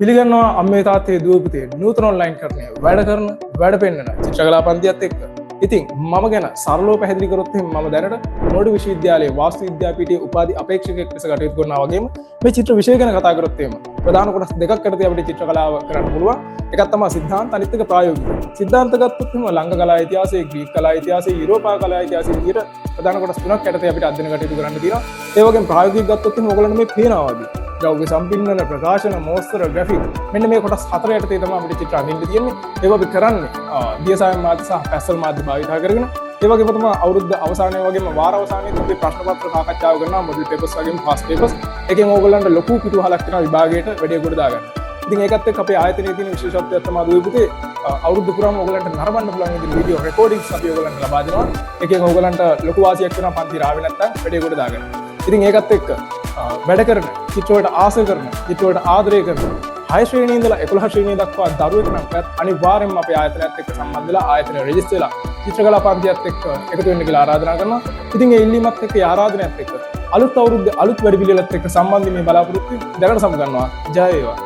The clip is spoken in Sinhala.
පිළිගන්නවා අම්මේ තාත්තේ දුව පුතේ නූතන ඔන්ලයින් කරණය වැඩ කරන වැඩ පෙන්නන චිත්‍රකලා පන්තියත් එක්ක. ඉතින් මම ගැන සරලව පැහැදිලි කරොත් එහෙම, මම දැනට මොරටු විශ්වවිද්‍යාලයේ වාස්තු විද්‍යාපීඨයේ උපාධි අපේක්ෂකෙක් ලෙස කටයුතු කරනවා වගේම, මේ චිත්‍ර විෂය ගැන කතා කරොත් එහෙම, ප්‍රධාන කොටස් දෙකක් යටතේ අපිට චිත්‍ර කලාව කරන්න පුළුවන්. එකක් තමයි සිද්ධාන්ත, අනිත් එක ප්‍රායෝගික. සිද්ධාන්ත ගත්තොත් එහෙම, ලංක කලා ඉතිහාසය, ග්‍රීක කලා ඉතිහාසය, යුරෝපා කලා ඉතිහාසය විදිහට ප්‍රධාන කොටස් තුනක් යටතේ අපිට අධ්‍යයන කටයුතු කරන්න තියෙනවා. ඒ වගේම ප්‍රායෝගික ගත්තොත් එහෙම, ඔයගොල්ලන්ට මේ පේනවා වගේ ද්‍රව්‍ය සම්පින්නන, ප්‍රකාශන, මෝස්තර, ග්‍රැෆික්, මෙන්න මේ කොටස් හතර යටතේ තමයි අපිට චිත්‍ර අඳින්න තියෙන්නේ. ඒවා අපි කරන්නේ දියසායම් මාධ්‍ය සහ පැස්ටල් මාධ්‍ය භාවිතා කරගෙන. ඒ වගේම තමයි අවුරුද්ද අවසානයේ වගේම වාර අවසානයේදී අපි ප්‍රශ්න පත්‍ර සාකච්ඡාව කරනවා, මොඩල් පේපර්ස් වගේම පාස් පේපර්ස්. එකෙන් ඕගොල්ලන්ට ලොකු පිටුවහලක් වෙනවා විභාගයට වැඩේ ගොඩ දාගන්න. ඉතින් ඒකත් එක්ක අපේ ආයතනයේ තියෙන විශේෂත්වයක් තමයි දුවේ පුතේ, අවුරුද්ද පුරාම ඕගොල්ලන්ට නරඹන්න පුළුවන් විදිහට වීඩියෝ රෙකෝඩින්ග්ස් අපි ඕගොල්ලන්ට ලබා දෙනවා. එකෙන් ඕගොල්ලන්ට ලොකු වාසියක් වෙනවා පන්ති ආවේ නැත්තම් වැඩේ ගොඩ දාගන්න. ඉතින් ඒකත් එක්ක වැඩ කරන, චිත්‍රවලට ආස කරන, චිත්‍රවලට ආදරය කරන 6 ශ්‍රේණියේ ඉඳලා 11 ශ්‍රේණිය දක්වා දරුවෙක් නම් ඔයත් අනිවාර්යෙන්ම අපේ ආයතනයත් එක්ක සම්බන්ධ වෙලා, ආයතනය රෙජිස්ටර් වෙලා, චිත්‍රකලා පන්තියත් එක්ක එකතු වෙන්න කියලා ආරාධනා කරනවා. ඉතින් ඒ ඉල්ලීමත් එක්ක, ඒ ආරාධනයත් එක්ක, අලුත් අවුරුද්දේ අලුත් වැඩ පිළිවෙලත් එක්ක සම්බන්ධ මේ බලාපොරොත්තු දැනට සමුගන්නවා. ජය වේවා.